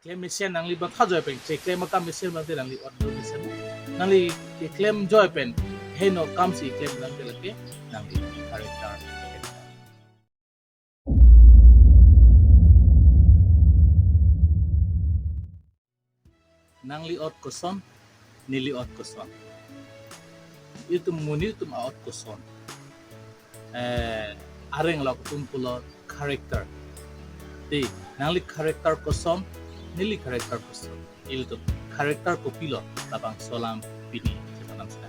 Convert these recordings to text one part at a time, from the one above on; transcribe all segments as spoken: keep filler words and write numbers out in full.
Keklem mesen nangli bangtha joi pen, keklem akam mesen bangte nangli ot dur mesen. Nangli keklem joi pen, heno akam si klem bangte lake nangli character. Nangli ot koson, neli ot koson. Itum monit atum a-ot koson. Eh, areng lo atum pulo character. Di, nangli character koson, neli character koson. Ilitum character kopilo labangso alam pini chethanam seta.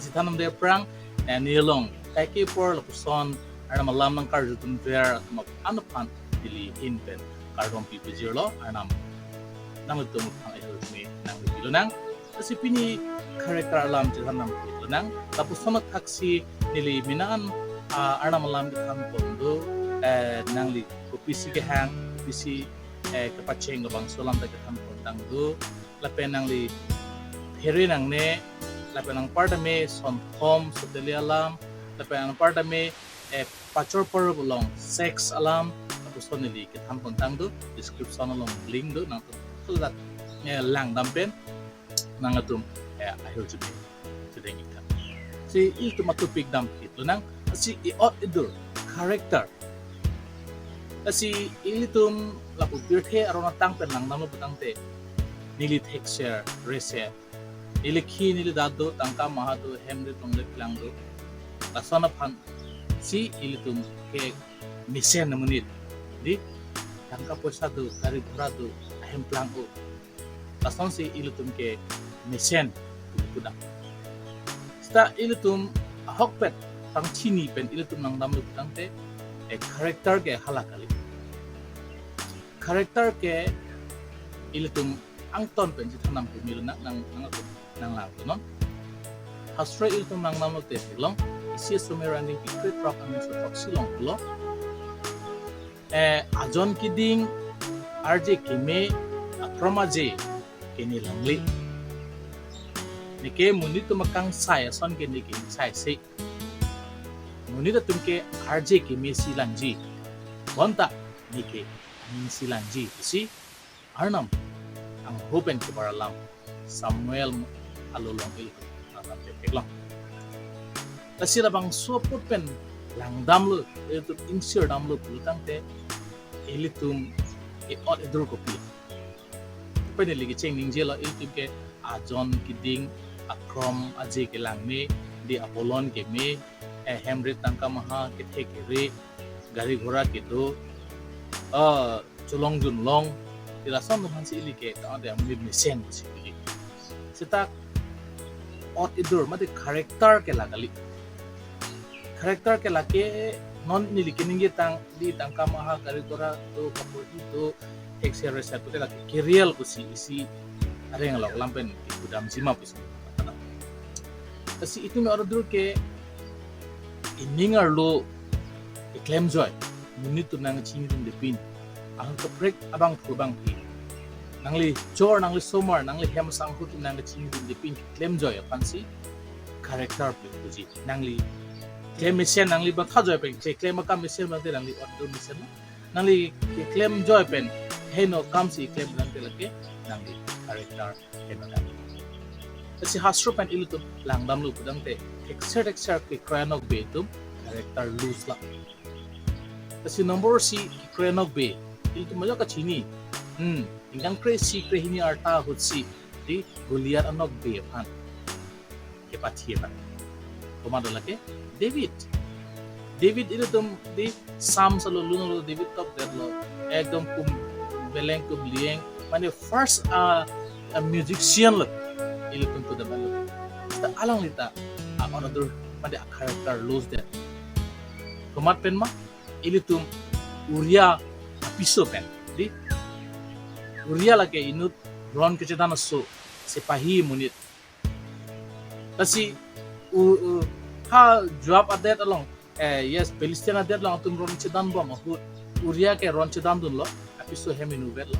Chethanamde aphrang, eh, nelong kaike apor lapuson Arnam alam nangkarju atum ver atum aphan aphan neli ahin pen kardom pipejirlo, Arnam nanglitum aphan ahirjume nangpilonang. Lasi pini character alam chethan nangpilonang. Lapuson athaksi neli minan, ah, Arnam alam kethan pon do, eh, nangli kopisi kehang, kopisi, eh, kepacheng labangso alam ta kethan pontang do. Lapen nangli phere nangne, lapen anparta me sonthom soteli alam, lapen anparta me, eh, pachor poro along sex alam, lapuson neli kethan pontang do, description along link do, nangtum so that, eh, langdam pen nangtum, eh, ahirjume chedeng ik tha. Si ilitum a-topic dam kitlonang, si i-ot idur, character. Lasi ilitum lapu pirthe aron atang pen langdamlo putangte, neli thekser, reser, neli khi, neli dat do, tangka maha do, hem do, tong le plang do. Lason aphan si ilitum ke mesen amonit. Di, tangka poisa do, gari ghora do, ahem plang o. Lasonsi ilitum ke mesen pudam. Seta ilitum ahokpet pangchini pen ilitum langdamlo putangte, eh, character ke hala kali. Character ke ilitum angton pen chethan nangpumilonang, nang, nang, nang langnon. Hastro ilitum langdamlote theklong, isi Somer angdeng kre-throk angdeng so throksi along pulo. Eh, ajon keding arje keme, akrom aje kene longle. Neke monit atum akangsai ason ke neke ingsaise. Monit atum ke arje keme si langji. Bonta neke aning si langji pusi Arnam angho pen kebar alam Samuel along ilitum nangdam theklong. Lasi labangso apot pen langdamlo, ilitum ingsir damlo pulotangte, ilitum i-ot idur kopi. Pen ili kecheng ningjelo, ilitum ke ajon keding akrom aje kelang me, di abolon keme, eh, hem rit, tangka maha, kethe kere, gari ghora kedo, eh, cholong junlong, ti lason atum aphansi ili ke ta de amli mesen si ili. Seta ot idur mate character ke la kali. Character ke lake non neli keningje tang, di tangka maha, gari ghora do, kaporhi do, thekser reser pute lake ke-real pusi isi areng along lam pen kepudamji ma pusi. Lasi itum ot idur ke ining arlo keklem joi, monit atum nangchinidunde pin, ahut kaprek abangphu abangpi, nangli chor, nangli somar, nangli hem asangho atum nangchinidunde pin keklem joi aphansi character pen puji. Nangli klem mesen, nangli bangtha joi pen, kle-, klem akam mesen bangte nangli ot idur mesen. Nangli keklem joi pen heno akam si klem bangte lake nangli character heno akam. Lasi hastro pen ilitum langdamlo putangte, thekser thekser kekroi anokbe atum character loose lang. Lasi number isi kekroi anokbe, ilitum ajok kachini. Hmm, ingkang kre-isi kre-hini arta ahutsi di Goliath anokbe aphan kepathi abang. Komat do lake? David. David ilitum di Psalms along lunlo, David tokdetlo. Ekdom kum beleng kum lieng. Mane first, ah, ah, musician lo. Ilitum tu dapat lo. Seta alanglita, ah, ot idur mate a-character loose det. Komat pen ma? Ilitum Uriah apiso pen. Di Uriah lake inut ron kechedan aso, sepahi amonit. Lasi u, u, ha Joab adet along, eh, yes, Philistine adet along atum ron chedan bom ahut, Uriah ke ron chedandunlo, apiso hem inutvetlo.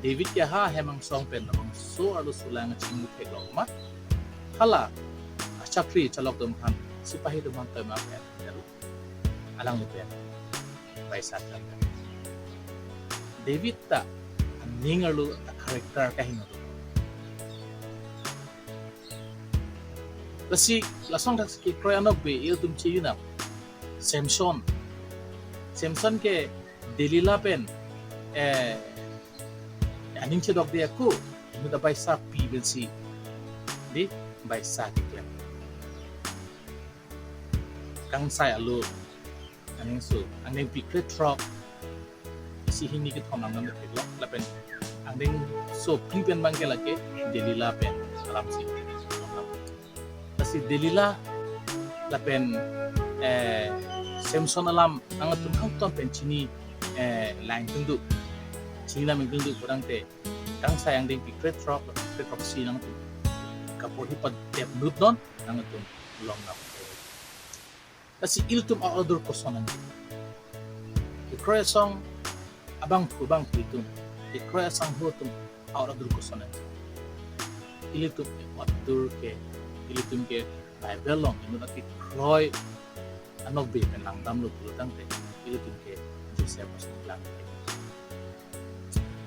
David ke ha hem angsong pen labangso arloso lang chinglu theklong ma. Hala achakri chalok atum aphan, sepahi atum aphan toima pen, alangli pen bai sat kan. David ta ning arlo a-character kaheno do. Lasi lason thaksi kekroi anokbe ilitum chinidam. Samson. Samson ke Delila pen, eh, aning chedokde ako, inut abaisa pi pensi, dei, baisa keklem. Kangsai alo, aning so, angdengpi krethrok, isi hini kethom nangdam theklo, lapen angdengso phli pen abangke lake Delila pen alamsi. Lasi Delila lapen, eh, Samson alam nangtum hangton pen chini, eh, lang tungdu. Chinidam ingtungdu pulotangte kangsai angdengpi krethrok, krethrok si nangtum kaporhi padep nutnon nangtum longnang. Lasi ilitum a-order koson nangji. Kekroi asong abangphu abangphi atum, kekroi asangho atum a-order koson nangji. Ilitum a-order ke, ilitum ke Bible along inut akekroi anokbe pen langdamlo pulotangte ilitum ke Joseph ason lang.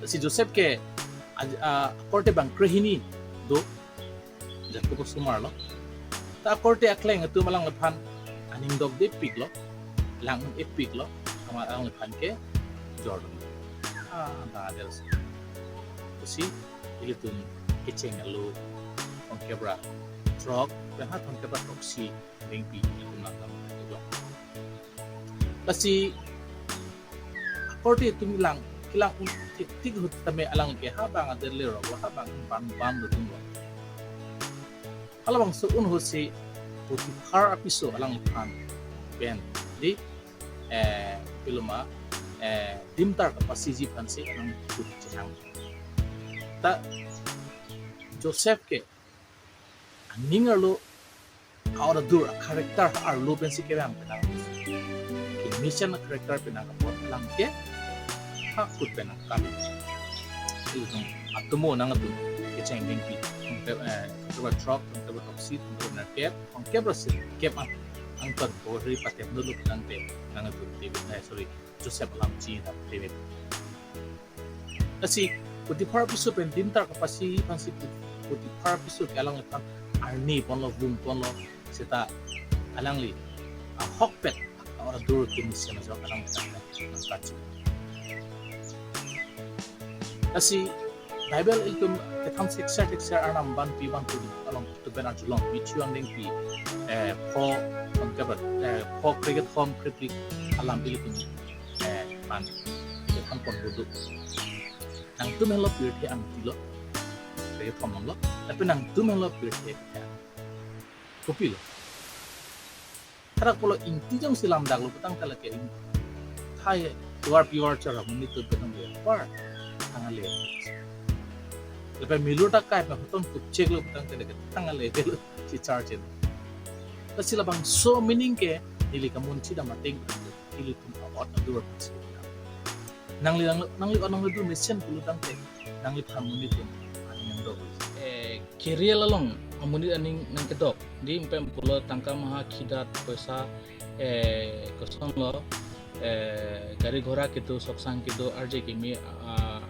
Si Joseph ke a, a, akorte bang krehini do, Jakob osomar lo. Ta akorte akleng atum alangliphan aning dokdepiklo, lang-un-epiklo, amat alangliphan ke Jordan. Ah, ta adel si. Lasi ilitum kecheng alo thomkep ra throk, pen ha thomkep ra throksi angdengpi ilitum langdam lo. Lasi akorte atum lang, kelang-un thektik ahut tame alang ke ha bang adet lerok lo, ha bang ban ban lo atum lo. Halabangso un ahut si Potiphar apiso alangliphan pen, dei, eh, piloma, eh, dimtar kapasiji aphansi alang kut chehang. Ta Joseph ke aning arlo a-order, a-character arlo pensi kevang penang. Kemesen a-character penang apot alang ke ha kut penang kali. Ilitum atomo nangtum kecheng angdengpi, thomkep, eh, thomkep ra throk, thomkep ra throksi, thomkep ra nerkep, thomkep ra sirkep an, angton porhi padep nutlo pulotangte nangtum David, eh, sorry, Joseph alam chinidam David. Lasi Potiphar apiso pen dimtar kapasiji aphansi Potiphar apiso ke alangliphan arni ponlo, vung ponlo, seta alangli ahokpet a-order kemesen ajok alangliphan nangkachini. Lasi Bible ilitum kethan sekser sekser Arnam abangpi abangphu along tupen arjulong, Matthew angdengpi, eh, pho, thomkep ra, eh, pho krekethom krethrok alam ilitum, eh, pan, kethan pon budu. Nangtum henlo pirthe angti lo, pirthe thomon lo, lapen nangtum henlo pirthe, eh, kopilo. Karak pulo ingti jongsi lamdaklo pulotangte lake ing, thai tovar pivar chara monit atum pen nang apar thang ale. Lapen milur ta kai pa hoton kupcheklo pulotangte lake thang ale lo si charchen. Lasi labangso meaning ke neli kamunchidam ateng ilitum a-order pensi. Nangli nang, nangli a-order mesen pulotangte nangliphan monit atum aning nangdok. Eh, career along amonit aning nangkedok. Dei, pen pulo tangka maha khidat poisa, eh, kosonlo, eh, gari ghora kedo, soksang kedo, arje keme, ah,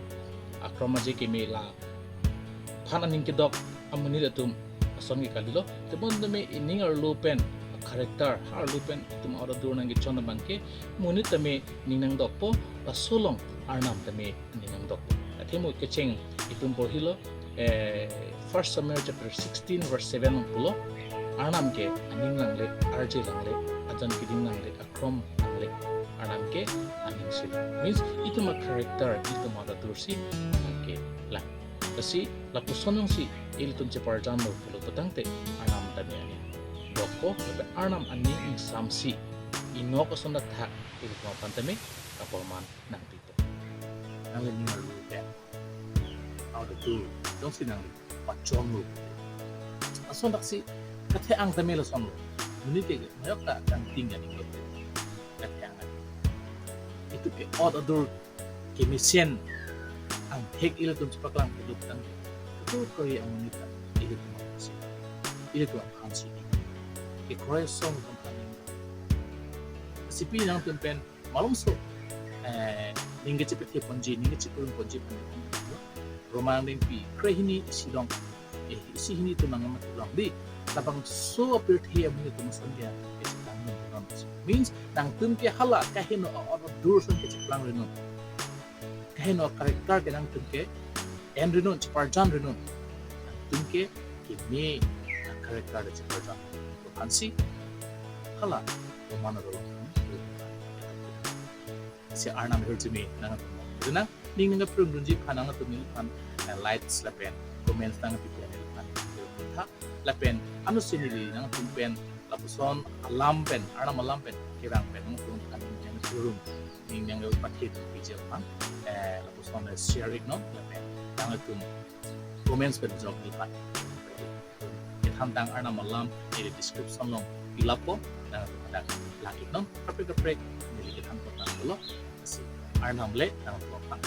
akrom arje keme la phan aning kedok amonit atum ason ke kalilo. Tebon tame ining arlo pen, character, ha arlo pen itum a-order nangkechon abangke monit tame ning nangdokpo, laso along Arnam tame ning nangdokpo. Athema kecheng itum porhilo, eh, First Samuel chapter sixteen verse seven along pulo, Arnam ke aning langle, arje langle, ajan keding langle, akrom langle, Arnam ke aning si. Means itum a-character, itum a-order si Arnam ke lang. Lasi lapuson jongsi ilitum cheparjamlo pulo pulotangte Arnam tame aning dokpo, lapen Arnam aning ingsamsi inok ason athak ilitum aphan tame kaporman nangpipo. Nangli ning arlo pen a-order jongsi nangli pachonlo, lason thaksi kathe-ang tame lasonlo. Monit ke mayok ta kangting aning lo. Kathe-ang aning. Itum ke a-order kemesen angthek ilitum chepaklang kedo pulotangte, kedo kori amonit ta ilitum aphansi, ilitum aphansi, kekroi asong atum aphan. Lasi pini nangtum pen malomso, eh, ning kachepathe ponji, ning kachekurung ponji pen Romang Dengpi, krehini isi long, eh, isi hini atum nangmat long di. Labangso apirthe amonit atum ason ke kacheplang ri non. Means nangtum ke hala kaheno a-out of door ason kacheplang ri non. Kaheno character ke nangtum ke en ri non, cheparjan ri non. Nangtum ke keme a-character le cheparjan. Ansi hala Roman along. Si Arnam ahirjume nangtum ri nang, ning nangkephrung dunji aphan nangtum neliphan, eh, likes lapen comments nangpi aphan neliphan tha. Lapen anutsi neli nangtum pen lapuson alam pen, Arnam alam pen kerang pen nangtum aphan nangtum ning nangpathe tum piji aphan, eh, lapuson, eh, share iknon lapen nangtum comments pen jok neliphan. Kethan tang Arnam alam neli description along fill up po, nangtum hadak lang iknon, kaprek kaprek neli kethan po tang dolo. Si Arnam le nangtum aphan